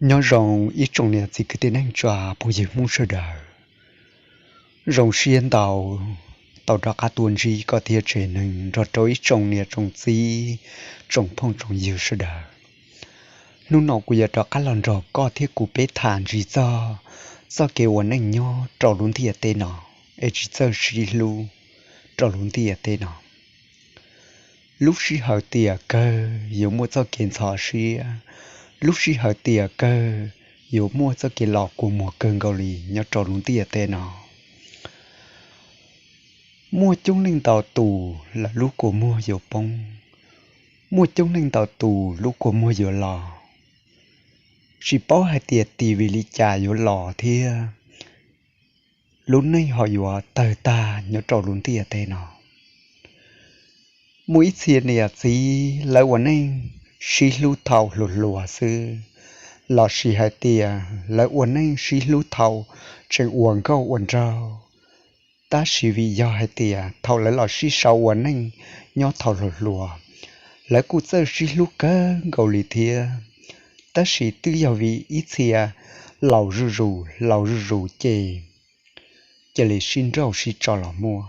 Nyob zoo ib tsoom niam txiv kwv tij neej tsa phooj ywg Hmoob sawv daws. Zoo siab ntau tau rov qab tuaj ntsib koj thiab tsev neeg nrog rau ib tsoom niam tsoom txiv, tsoom phooj tsoom ywg sawv daws. Hnub no kuv yuav rov qab los nrog koj thiab kuv peb tham ntsis txog txoj kev ua neej nyob rau lub ntiaj teb no, es tsis txawj sib hlub rau lub ntiaj teb no. Lub sij hawm tiam kawg yuav muaj txoj kev ntxhov siab, lub sij hawm tiam kawg yuav muaj txoj kev los kua muag kawg nkaus li nyob rau lub ntiaj teb no. Muaj coob leej ntau tus lawv lub kua muag yuav poob, muaj coob leej ntau tus lub kua muag yuav los, tsis paub hais tias tim vim li cas yuav los thiab lub neej ho yuav tawg tag nyob rau lub ntiaj teb no. Muaj ib txhia niam txiv lawv ua neej sib hlub thaum hluas hluas xwb, lossis hais tias lawv ua neej sib hlub thaum tseem ua nkauj ua nraug. Tab sis vim yog hais tias thaum lawv los sib sau ua neej nyob thaum hluas hluas, lawv kuj txawj sib hlub kawg nkaus li thiab. Tab sis twb yog vim ib txhia laus zuj zus, laus zuj zus ces cia li sib nrauj sib tso los muaj.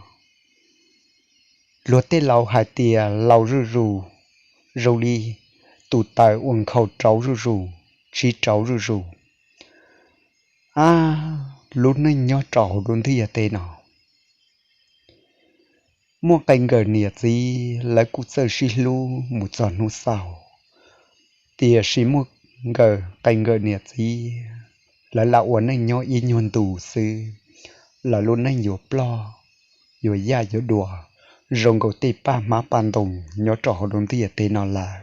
Luag tej laus hais tias laus zuj zus zoo li tus taws uas nkhaus rauv zuj zus, tsiv rauv zuj zus. Ab, lub neej nyob rau hauv lub ntiaj teb no, muaj qee nkawm niam txiv lawv kuj txawj sib hlub mus txog hnub xaus, tiam sis muaj nkawm qee nkawm niam txiv lawv lam ua neej nyob ib nyuag ntus xwb, lawv lub neej yuav ploj, yuav yaj yuav duas zoo nkaus tej paj hmab paj ntoos nyob rau hauv lub ntiaj teb no lawm.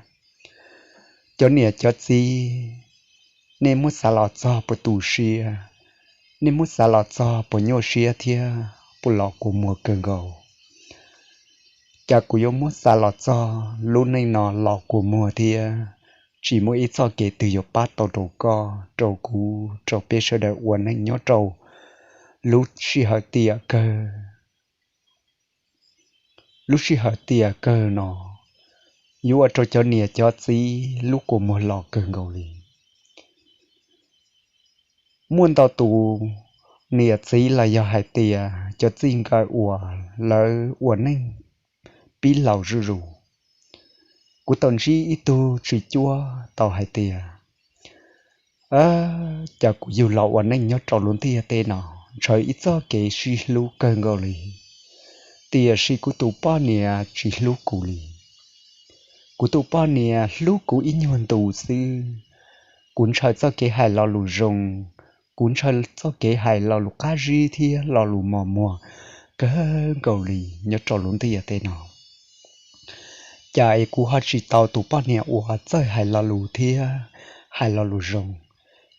Cov niam cov txiv, nej muab xav los txog puas tu siab, nej muab xav los txog puas nyuaj siab thiab puas los kua muag kawg nkaus. Cas kuv yuav muab xav los txog lub neej no los kua muag thiab tsis muaj ib txoj kev twg yuav pab tau rau koj, rau kuv, rau peb sawv daws ua neej nyob rau lub sij hawm tiam kawg. Lub sij hawm tiam kawg no yuav ua rau cov niam cov txiv lub kua muag los kawg nkaus li. Muaj ntau tus niam txiv los yog hais tias cov txij nkawm uas lawv ua neej pib laus zuj zus. Kuv tau ntsib ib tug tswv cuab tau hais tias, cas kuv yug los ua neej nyob rau lub ntiaj teb no ntshaw ib txoj kev sib hlub kawg nkaus li, tiam sis kuv tus poj niam tsis hlub kuv li. Kuv tus poj niam hlub kuv ib nyuag ntus xwb, kuv ntshaw txoj kev hais lo lus zoo, kuv ntshaw txoj kev hais lo lus qab zib thiab lo lus mos muag kawg nkaus li nyob rau lub ntiaj teb no. Cas es kuv ho tsis tau tus poj niam uas txawj hais lo lus thiab hais lo lus zoo?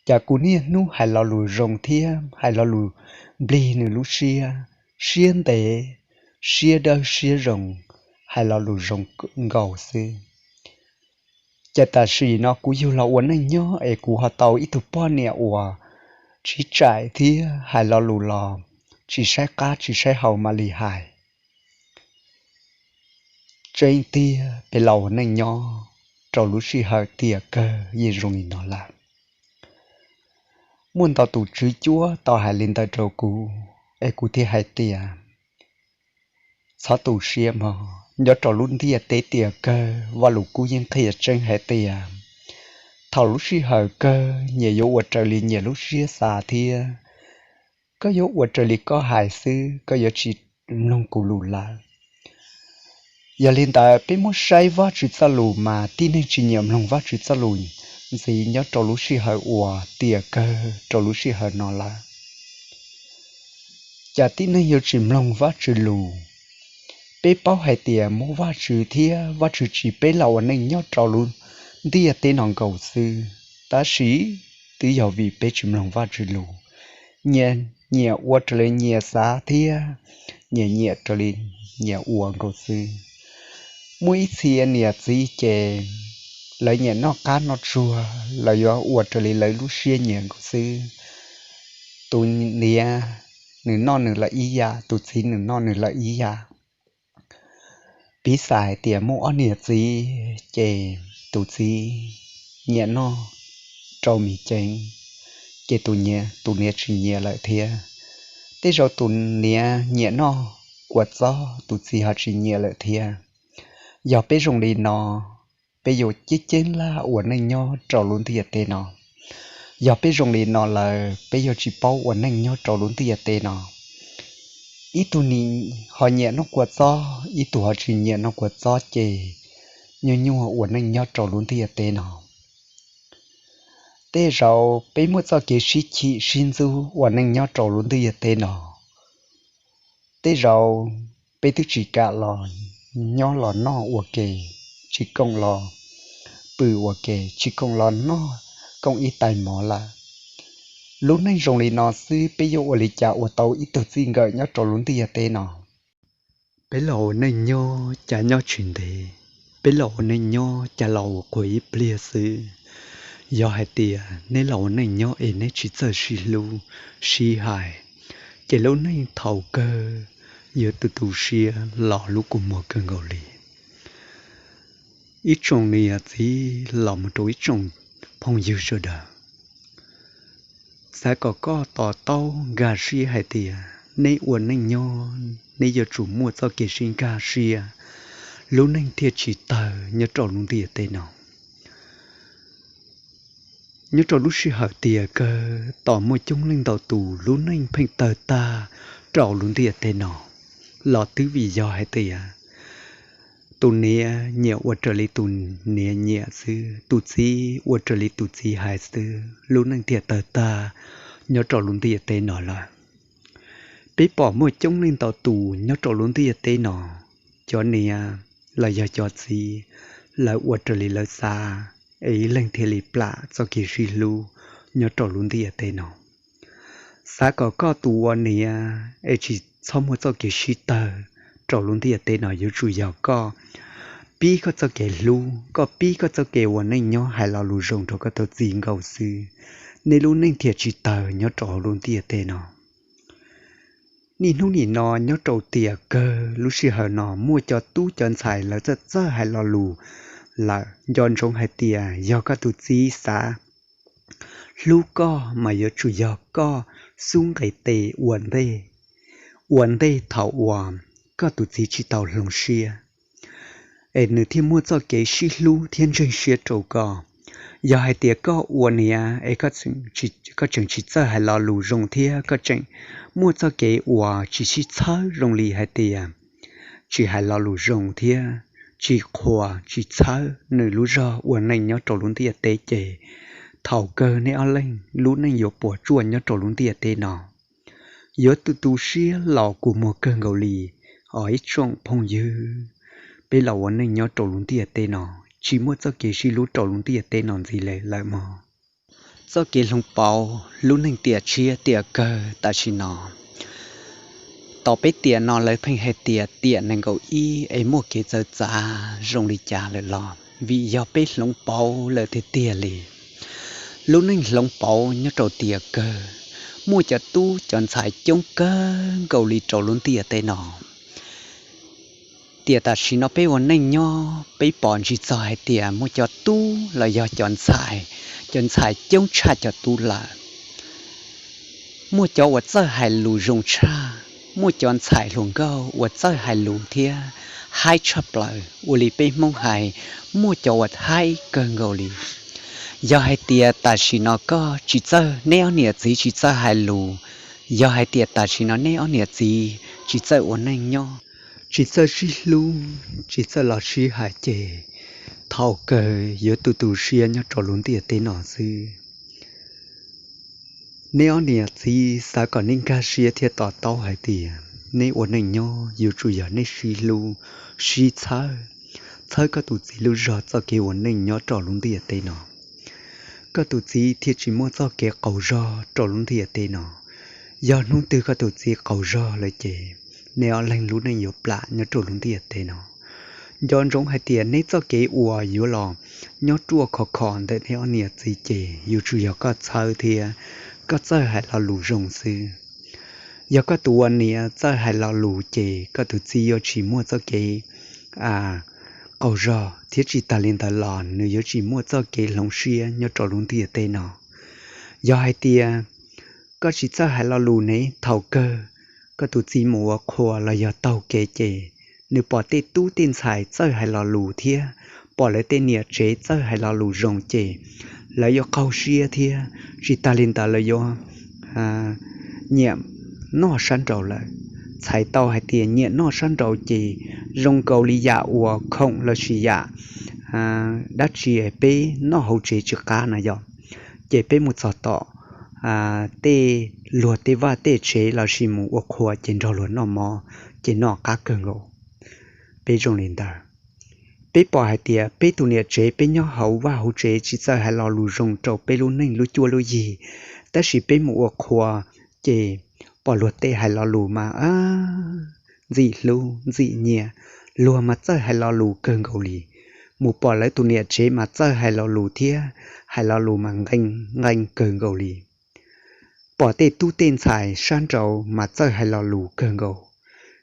Cas kuv niaj hnub hais lo lus zoo thiab hais lo lus nplig nws lub siab, siab ntev, siab dawb siab zoo, hais lo lus zoo nkaus xwb. Cas tam sim no kuv yug los ua neej nyob es kuv ho tau ib tug poj niam uas tsiv tsaim thiab hais lo lus los tsis saib qab tsis saib hau mam li hais. Tseeb tiag, peb los ua neej nyob rau lub sij hawm tiam kawg yeej zoo li no lawm. Muaj ntau tus tswv cuab tau hais li ntawd rau kuv, es kuv thiaj hais tias, txhob tu siab mog, nyob rau lub ntiaj teb tiam kawg Vajluskub yeej qhia tseeb hais tias, thaum lub sij hawm kawg nyias yuav ua raws li nyias lub siab xav thiab koj yuav ua raws li koj hais xwb, koj yuav tsis mloog kuv lus lawm. Yog li ntawd peb muab saib Vajtswv txoj lus mas tib neeg tsis nyiam mloog Vajtswv txoj lus ntxiv nyob rau lub sij hawm uas tiam kawg rau lub sij hawm no lawm. Cas tib neeg yuav tsis mloog Vajtswv lus? Peb paub hais tias muaj Vajtswv thiab Vajtswv tsim peb los ua neej nyob rau lub ntiaj teb no nkaus xwb, tab sis twb yog vim peb tsis mloog Vajtswv lus, nyias nyiam ua raws li nyias xav thiab nyias nyiam raws li nyias ua nkaus xwb. Muaj ib txhia niam txiv ces lawv nyiam noj qab noj tsuag, lawv yuav ua raws li lawv lub siab nyiam nkaus xwb. Tus niam nws noj nws lawm ib yam, tus txiv nws noj nws lawm ib yam. Piv xam hais tias muaj ob niam txiv ces tus txiv nyiam noj rau mis ceev, ces tus niam, tus niam tsis nyiam lawm thiab. Tej zaum tus niam nyiam noj kua txob, tus txiv ho tsis nyiam lawm thiab. Yog peb zoo li no, peb yuav ceeb ceeb laj ua neej nyob rau lub ntiaj teb no. Yog peb zoo li no lawm, peb yuav tsis paub ua neej nyob rau lub ntiaj teb no. Ib tug nim ho nyiam noj kua txob, ib tug ho tsis nyiam noj kua txob, ces nyuaj nyuaj ua neej nyob rau lub ntiaj teb no. Tej zaum peb muaj txoj kev sib chim sib ntxub ua neej nyob rau lub ntiaj teb no. Tej zaum peb twb tsis kam los nyob los noj ua ke, tsis koom los pw ua ke, tsis koom los noj koom ib tais mov lawm. Lub neej zoo li no xwb, peb yuav ua li cas ua tau ib tug txij nkawm nyob rau lub ntiaj teb no? Peb los ua neej nyob cas nyob tsis ntev, peb los ua neej nyob cas los ua qhuas ib pliag xwb. Yog hais tias neb los ua neej nyob es neb tsis txawj sib hlub sib hais, ces lub neej thaum kawg yuav tu tu siab los lub kua muag kawg nkaus li. Ib tsoom niam txiv los mus rau ib tsoom phooj ywg sawv daws, xav kom koj to taub nkag siab hais tias neb ua neej nyob neb yuav tsum muaj txoj kev sib nkag siab, lub neej thiaj tsis tawg nyob rau lub ntiaj teb no. Nyob rau lub sij hawm tiam kawg tos muaj coob leej ntau tus lub neej pheej tawg tag rau lub ntiaj teb no los twb vim yog hais tias tus niam nyiam ua raws li tus niam nyiam xwb, tus txiv ua raws li tus txiv hais xwb, lub neej thiaj tawg tag nyob rau lub ntiaj teb no lawm. Peb pom muaj coob leej ntau tus nyob rau lub ntiaj teb no, cov niam los yog cov txiv, lawv ua raws li lawv xav, es ib leeg thiaj li plam txoj kev sib hlub nyob rau lub ntiaj teb no. Xav kom koj tus ua niam es tsis txhob muaj txoj kev sib tawg rau lub ntiaj teb no yuav tsum yog koj pib koj txoj kev hlub, koj pib koj txoj kev ua neej nyob hais lo lus zoo rau koj tus txiv nkauj xwb, nej lub neej thiaj tsis tawg nyob rau hauv lub ntiaj teb no. Niaj hnub nim no nyob rau tiam kawg lub sij hawm no muaj cov tub cov ntxhais lawv txawj txawj hais lo lus lawm, nco ntsoov hais tias yog koj tus txiv xav hlub koj mas yuav tsum yog koj xub nqes tes ua ntej, ua ntej thaum uas koj tus txiv tsis tau hloov siab, es nws thiaj muaj txoj kev sib hlub thiab ntseeg siab rau koj. Yog hais tias koj ua niam es koj tseem tsis txawj hais lo lus zoo thiab koj tseem muaj txoj kev uas tsis sib txhawb zoo li hais tias tsis hais lo lus zoo thiab tsis qhuas tsis txhawb nws lub zog ua neej nyob rau lub ntiaj teb ces thaum kawg nej ob leeg lub neej yuav puas tsuaj nyob rau lub ntiaj teb no. Yuav tu tu siab los kua muag kawg nkaus li os ib tsoom phooj ywg. Peb los ua neej nyob rau lub ntiaj teb no tsis muaj txoj kev sib hlub rau lub ntiaj teb no ntxiv li lawm mog. Txoj kev hloov pauv lub neej tiam tshiab tiam kawg tam sim no, tom peb tiam no lawv pheej hais tias tiam nees nkaum ib es muaj kev txawv txav zoo li cas lawm los vim yog peb hloov pauv lawm tiag tiag li. Lub neej hloov pauv nyob rau tiam kawg, muaj cov tub cov ntxhais coob kawg nkaus li rau lub ntiaj teb no. Tiam tam sim no peb ua neej nyob peb pom ntsig txog hais tias muaj cov tub los yog cov ntxhais, cov ntxhais coob tshaj cov tub lawm. Muaj cov uas txawj hais lus zoo tshaj, muaj cov ntxhais hluas nkauj uas txawj hais lus thiab haib tshaj plaws ua li peb Hmoob hais, muaj cov uas haib kawg nkaus li. Yog hais tias tam sim no koj tsis txawj, neb ob niam txiv tsis txawj hais lus, yog hais tias tam sim no neb ob niam txiv tsis txawj ua neej nyob, tsis txawj sib hlub, tsis txawj los sib hais ces thaum kawg yuav tu tu siab nyob rau lub ntiaj teb no xwb. Neb ob niam txiv xav kom neb nkag siab thiab to taub hais tias neb ua neej nyob yuav tsum yog neb sib hlub, sib txhawb, txhawb koj tus txiv lub zog txoj kev ua neej nyob rau lub ntiaj teb no. Koj tus txiv thiaj tsis muaj txoj kev qaug zog rau lub ntiaj teb no. Yog hnub twg koj tus txiv qaug zog lawm ces neb ob leeg lub neej yuav plam nyob rau lub ntiaj teb no. Nco ntsoov hais tias neb txoj kev uas yuav los nyob ruaj khov kho ntawm neb ob niam txiv ces yuav tsum yog koj txhawb thiab koj txawj hais lo lus zoo xwb. Yog koj tus ua niam txawj hais lo lus ces koj tus txiv yuav tsis muaj txoj kev qaug zog, thiab tsis tas li ntawd los nws yuav tsis muaj txoj kev hloov siab nyob rau lub ntiaj teb no. Yog hais tias koj tsis txawj hais lo lus ne, thaum kawg koj tus txiv mus ua qhua los yog taug kev ces nws pom tej tub tej ntxhais txawj hais lo lus thiab pom lawv tej niam tsev txawj hais lo lus zoo ces lawv yuav qaug siab thiab tsis tas li ntawd lawv yuav nyiam noj sab nraud lawm. Txhais tau hais tias nyiam noj sab nraud ces zoo nkaus li yam uas khoom lossis yam dab tsi peb noj hauv tsev tsis qab na yom, ces peb mus txog tom tej luag tej vaj tej tsev lossis mus ua qhua ces nrog luag noj mov ces noj qab kawg nkaus. Peb zoo li ntawd, peb pom hais tias peb tus niam tsev peb nyob hauv vaj hauv tsev tsis txawj hais lo lus zoo rau peb lub neej lub cuab lub yig, tab sis peb mus ua qhua ces pom luag tej hais lo lus mas ntxim hlub ntxim nyiam, luag mas txawj hais lo lus kawg nkaus li. Mus pom lawv tus niam tsev mas txawj hais lo lus thiab hais lo lus mas nqee nqee kawg nkaus li. Pom tej tub tej ntxhais sab nraud mas txawj hais lo lus kawg nkaus.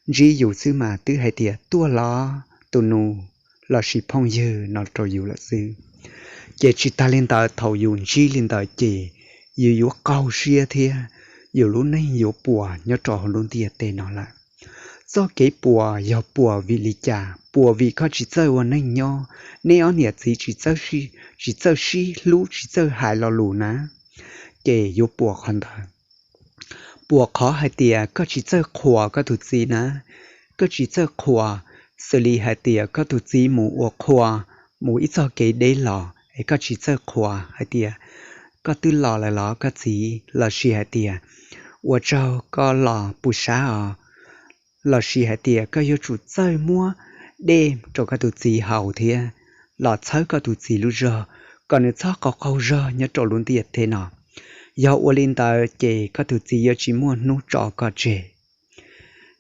Ntsib yus xwb mas twb hais tias tuaj los tus nus lossis phooj ywg no rau yus lawm xwb. Ces tsis tas li ntawd thaum yus ntsib li ntawd ces yus yuav qaug siab thiab yus lub neej yuav puas nyob rau hauv lub ntiaj teb no lawm. Txoj kev puas yog puas vim li cas? Puas vim koj tsis txawj ua neej nyob, neb ob niam txiv tsis txawj sib hlub tsis txawj hais lo lus na, ces yuav puas qhov ntawd. Puas qhov hais tias koj tsis txawj qhuas koj tus txiv na, koj tsis txawj qhuas, xws li hais tias koj tus txiv mus ua qhua, mus ib txoj kev deb los es koj tsis txawj qhuas hais tias koj twb los lawm los koj txiv, lossis hais tias ua tsaug koj los puas sab os, lossis hais tias koj yuav tsum txawj muab dej rau koj tus txiv haus thiab los txhawb koj tus txiv lub zog kom nws txhob qaug qaug zog nyob rau lub ntiaj teb no. Yog ua li ntawd ces koj tus txiv yuav tsis muaj hnub tso koj tseg.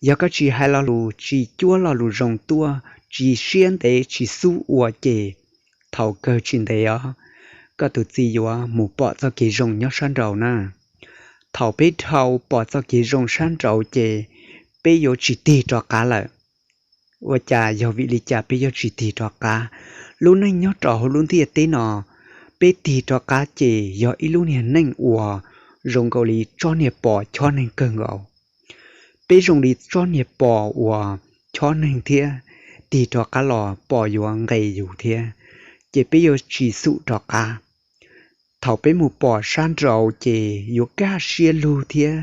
Yog koj tsis hais lo lus, tsis cuab lo lus zoo tuaj, tsis siab ntev tsis xub ua ces thaum kawg tsis ntev os, koj tus txiv yuav mus pom txoj kev zoo nyob sab nraud na. Thaum peb dhau pom txoj kev zoo sab nraud ces peb yuav tsis tig rov qab lawm. Ua cas yog vim li cas peb yuav tsis tig rov qab? Lub neej nyob rau hauv lub ntiaj teb no, peb tig rov qab ces yog ib lub niag neej uas zoo nkaus li tsob niag pos chob neeg kawg nkaus. Peb zoo li tsob niag pos uas chob neeg thiab, tig rov qab los pos yuav nqes yus thiab, ces peb yuav tsis xum rov qab. Thaum peb mus pom sab nraud ces yuav kaj siab lug thiab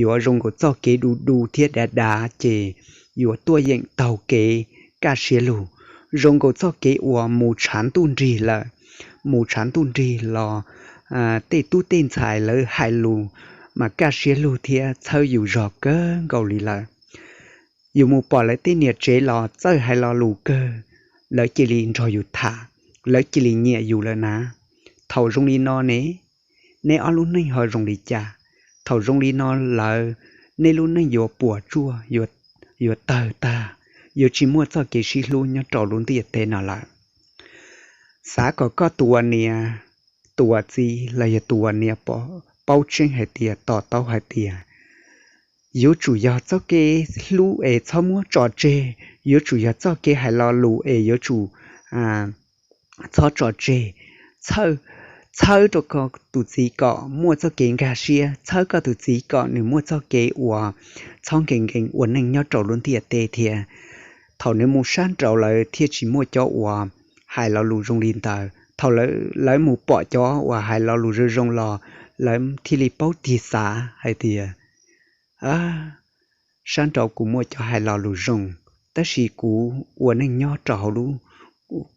yuav zoo nkaus txoj kev du du thiab dav dav ces yuav tuaj yeem taug kev kaj siab lug. Zoo nkaus txoj kev uas mus tshav ntuj nrig lawm, mus tshav ntuj nrig los tej tub tej ntxhais lawv hais lus mas kaj siab lug thiab txhawb yus zog kawg nkaus li lawm. Yus mus pom lawv tej niam tsev los txawj hais lo lus kawg, lawv cia li nrog yus tham, lawv cia li nyiam yus lawm na. Thaum zoo li no ne, neb ob lub neej ho zoo li cas? Thaum zoo li no lawm, neb lub neej yuav puas tsuaj, yuav tawg tag, yuav tsis muaj txoj kev sib hlub nyob rau lub ntiaj teb no lawm. Xav kom koj tus ua niam, tus ua txiv los yog tus ua niam paub tseeb hais tias, to taub hais tias yuav tsum yog txoj kev hlub es txhob muab tso tseg, yuav tsum yog txoj kev hais lo lus es yuav tsum txhob tso tseg. Txhawb rau koj tus txiv kom muaj txoj kev nkag siab, txhawb koj tus txiv kom nws muaj txoj kev uas txhob nkees nkees ua neej nyob rau lub ntiaj teb thiab. Thaum nws mus sab nraud lawv thiaj tsis muaj cov uas hais lo lus zoo li ntawd. Thaum lawv mus pom cov uas hais lo lus zoo zoo los lawv thiaj li paub tig xav hais tias, sab nraud kuv muaj cov hais lo lus zoo, tab sis kuv ua neej nyob rau hauv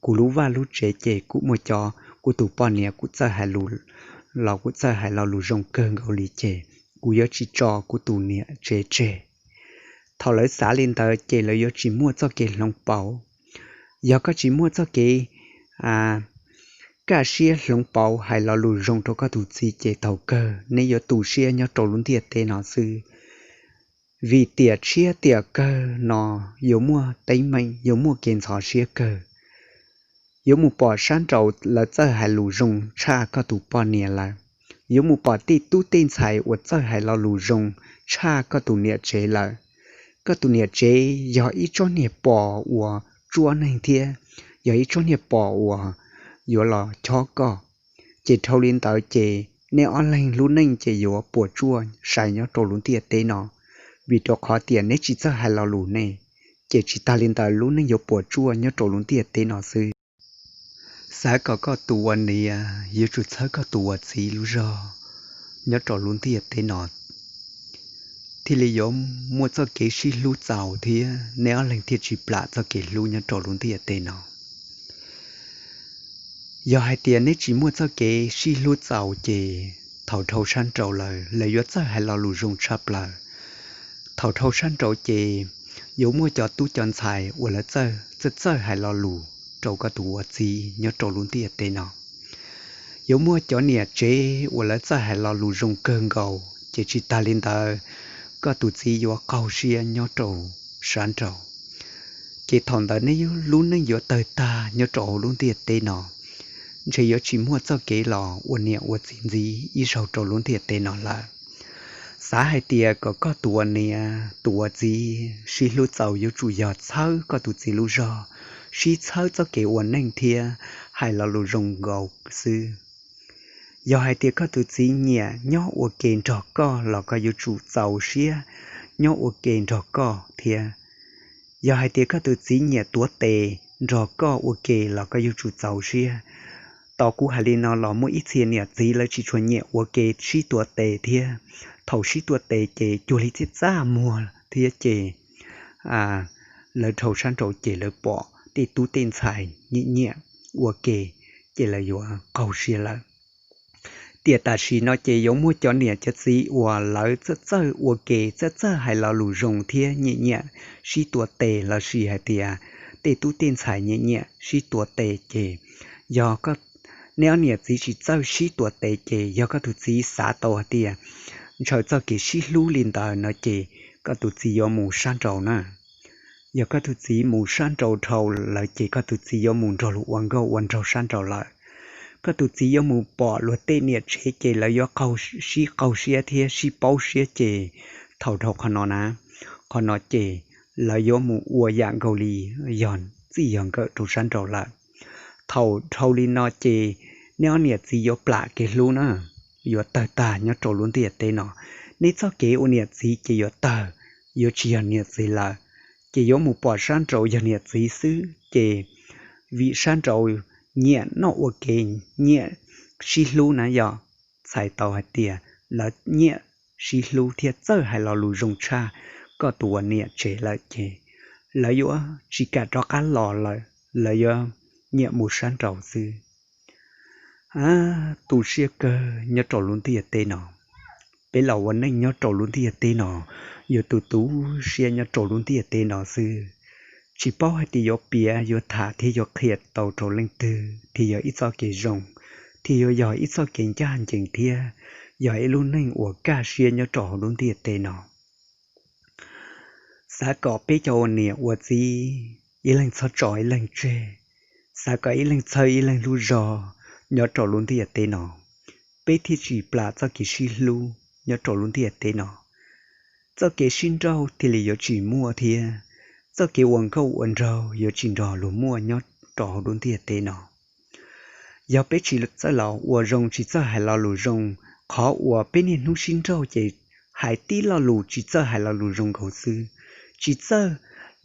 kuv lub vaj lub tsev ces kuv muaj cov, kuv tus poj niam kuv txawj hais lus los kuv txawj hais lo lus zoo kawg nkaus li ces kuv yuav tsis tso kuv tus niam tsev tseg. Thaum lawv xav li ntawd ces lawv yuav tsis muaj txoj kev hloov pauv. Yog koj tsis muaj txoj kev kaj siab hloov pauv hais lo lus zoo rau koj tus txiv ces thaum kawg neb yuav tu siab nyob rau lub ntiaj teb no xwb. Vim tiam tshiab tiam kawg no yuav muaj teeb meem, yuav muaj kev ntxhov siab kawg. Yuav mus pom sab nraud lawv txawj hais lus zoo tshaj koj tus poj niam lawm. Yuav mus pom tej tub tej ntxhais uas txawj hais lo lus zoo tshaj koj tus niam tsev lawm. Koj tus niam tsev yog ib tsob niag pos uas tsuab neeg thiab yog ib tsob niag pom uas yuav los chob koj. Ces dhau li ntawd ces nej ob leeg lub neej ces yuav puas tsuaj sai nyob rau lub ntiaj teb no, vim rau qhov tias neb tsis txawj hais lo lus ne, ces tsis tas li ntawd lub neej yuav puas tsuaj nyob rau lub ntiaj teb no xwb. Xav kom koj tus ua niam yuav tsum txhawb koj tus ua txiv lub zog nyob rau lub ntiaj teb no, thiaj li yuav muaj txoj kev sib hlub txaus thiab nej ob leeg thiaj tsis plam txoj kev hlub nyob rau lub ntiaj teb no. Yog hais tias neb tsis muaj txoj kev sib hlub txaus ces thaum dhau sab nraud lawm lawv yuav txawj hais lo lus zoo tshaj plaws. Thaum dhau sab nraud ces yuav muaj cov tub cov ntxhais uas lawv txawj txawj hais lo lus rau koj tus ua txiv nyob rau lub ntiaj teb no. Yuav muaj cov niam tsev uas lawv txawj hais lo lus zoo kawg nkaus, ces tsis tas li ntawd koj tus txiv yuav qaug siab nyob rau sab nraud. Ces thaum ntawd neb lub neej yuav tawg tag nyob rau hauv lub ntiaj teb no, ntshe yuav tsis muaj txoj kev los ua niam ua txiv ntxiv ib zaug rau lub ntiaj teb no lawm. Xav hais tias kom koj tus ua niam tus ua txiv sib hlub txaus yuav tsum yog txhawb koj tus txiv lub zog, sib txhawb txoj kev ua neej thiab hais lo lus zoo nkaus xwb. Yog hais tias koj tus txiv nyiam nyob ua ke nrog koj los koj yuav tsum txaus siab nyob ua ke nrog koj thiab. Yog hais tias koj tus txiv nyiam tuav tes nrog koj ua ke los koj yuav tsum txaus siab. Tau kuv hais li no los muaj ib txhia niam txiv lawv tsis tshua nyiam ua ke sib tuav tes thiab. Thaum sib tuav tes ces cuag li txaj muag thiab ces lawv dhau sab nraud ces lawv pom tej tub tej ntxhais nyiam nyiam ua ke, ces lawv yuav qaug siab lawm. Tiam tam sim no ces yuav muaj cov niam cov txiv uas lawv txawj txawj ua ke, txawj txawj hais lo lus zoo thiab nyiam nyiam sib tuav tes lossis hais tias tej tub tej ntxhais nyiam nyiam sib tuav tes ces yog neb ob niam txiv tsis txawj sib tuav tes ces yog koj tus txiv xav tau hais tias ntshaw txoj kev sib hlub li ntawd no ces koj tus txiv yuav mus sab nraud na. Yog koj tus txiv mus sab nraud dhau lawm ces koj tus txiv yuav mus nrog luag ua nkauj ua nraug sab nraud lawm. Koj tus txiv yuav mus pom luag tej niam tsev ces lawv yuav qaug, sib qaug siab thiab sib paub siab ces thaum dhau qhov no na, qhov no ces lawv yuav mus ua yam nkaus li yog txij yog nkawm rau sab nraud lawm. Thaum dhau li no ces neb ob niam txiv yuav plam kev hlub na, yuav tawg tag nyob rau lub ntiaj teb no. Neb txoj kev ua niam txiv ces yuav tawg, yuav tsis yog niam txiv lawm, ces yuav mus pom sab nraud yog niam txiv xwb ces vim sab nraud nyiam noj ua ke, nyiam sib hlub na yog, txhais tau hais tias lawv nyiam sib hlub thiab txawj hais lo lus zoo tshaj koj tus ua niam tsev lawm ces lawv yuav tsis kam rov qab los lawm, lawv yuav nyiam mus sab nraud xwb. A, tu siab kawg nyob rau lub ntiaj teb no. Peb los ua neej nyob rau lub ntiaj teb no, yuav tu tu siab nyob rau lub ntiaj teb no xwb. Tsis paub hais tias yuav piav yuav tham thiab yuav qhia tau rau leej twg thiaj yog ib txoj kev zoo, thiaj yuav yog ib txoj kev ncaj ncees thiab yog ib lub neej uas kaj siab nyob rau hauv lub ntiaj teb no. Xav kom peb cov ua niam ua txiv ib leeg txhob tso ib leeg tseg, xav kom ib leeg txhawb ib leeg lub zog nyob rau lub ntiaj teb no, peb thiaj tsis plam txoj kev sib hlub nyob rau lub ntiaj teb no. Txoj kev sib nrauj thiaj li yuav tsis muaj thiab txoj kev ua nkauj ua nraug yuav tsis nrog luag muaj nyob rau hauv lub ntiaj teb no. Yog peb tsis txawj los ua zoo, tsis txawj hais lo lus zoo, qhov uas peb niaj hnub sib nrauj ces hais tib lo lus tsis txawj hais lo lus zoo nkaus xwb, tsis txawj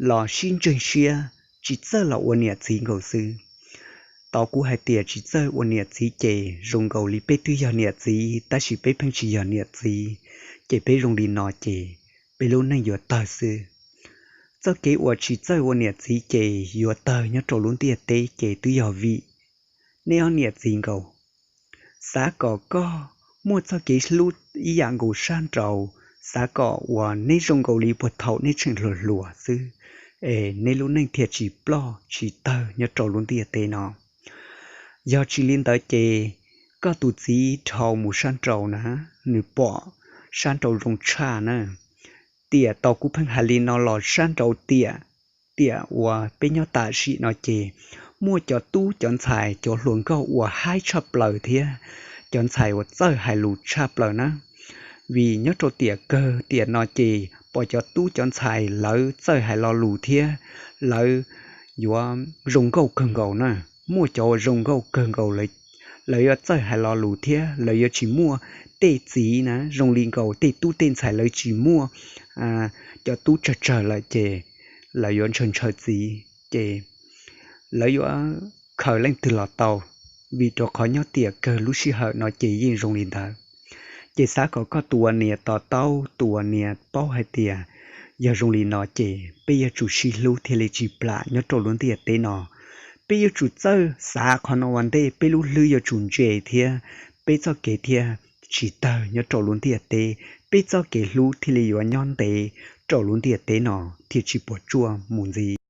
los sib ntseeg siab, tsis txawj los ua niam txiv nkaus xwb. Tau kuv hais tias tsis txawj ua niam txiv ces zoo nkaus li peb twb yog niam txiv tab sis peb pheej tsis yog niam txiv, ces peb zoo li no ces peb lub neej yuav tawg xwb. Txoj kev uas tsis txawj ua niam txiv ces yuav tawg nyob rau lub ntiaj teb ces twb yog vim neb ob niam txiv nkaus. Xav kom koj muaj txoj kev hlub ib yam nkaus sab nraud, xav kom uas neb zoo nkaus li puag thaum neb tseem hluas hluas xwb, es neb lub neej thiaj tsis ploj tsis tawg nyob rau lub ntiaj teb no. Yog tsis li ntawd ces koj tus txiv dhau mus sab nraud na, nws pom sab nraud zoo tshaj na. Tiam tau kuv pheej hais li no los sab nraud tiam, tiam uas peb nyob tam sim no ces muaj cov tub cov ntxhais cov hluas nkauj uas haib tshaj plaws thiab cov ntxhais uas txawj hais lus tshaj plaws na. Vim nyob rau tiam kawg tiam no ces pom cov tub cov ntxhais lawv txawj hais lo lus thiab lawv yuav zoo nkauj kawg nkaus na. Muaj cov uas zoo nkauj kawg nkaus, lawv yuav txawj hais lo lus thiab lawv yuav tsis muaj tej txiv na, zoo li nkaus tej tub tej ntxhais lawv tsis muaj cov tub tsawg tsawg lawm ces lawv yuav ntshaw ntshaw txiv ces lawv yuav khaws leej twg los tau, vim rau qhov nyob tiam kawg lub sij hawm no ces yeej zoo li ntawd. Ces xav kom koj tus uas niam to taub, tus uas niam paub hais tias yog zoo li no ces peb yuav tsum sib hlub thiaj li tsis plam nyob rau lub ntiaj teb no. Peb yuav tsum txawj xav qhov no ua ntej, peb lub hlwb yuav tsum ntse thiab peb txoj kev thiaj tsis tawg nyob rau lub ntiaj teb, peb txoj kev hlub thiaj li yuav nyob ntev rau lub ntiaj teb no thiaj tsis puas tsuaj mus ntxiv.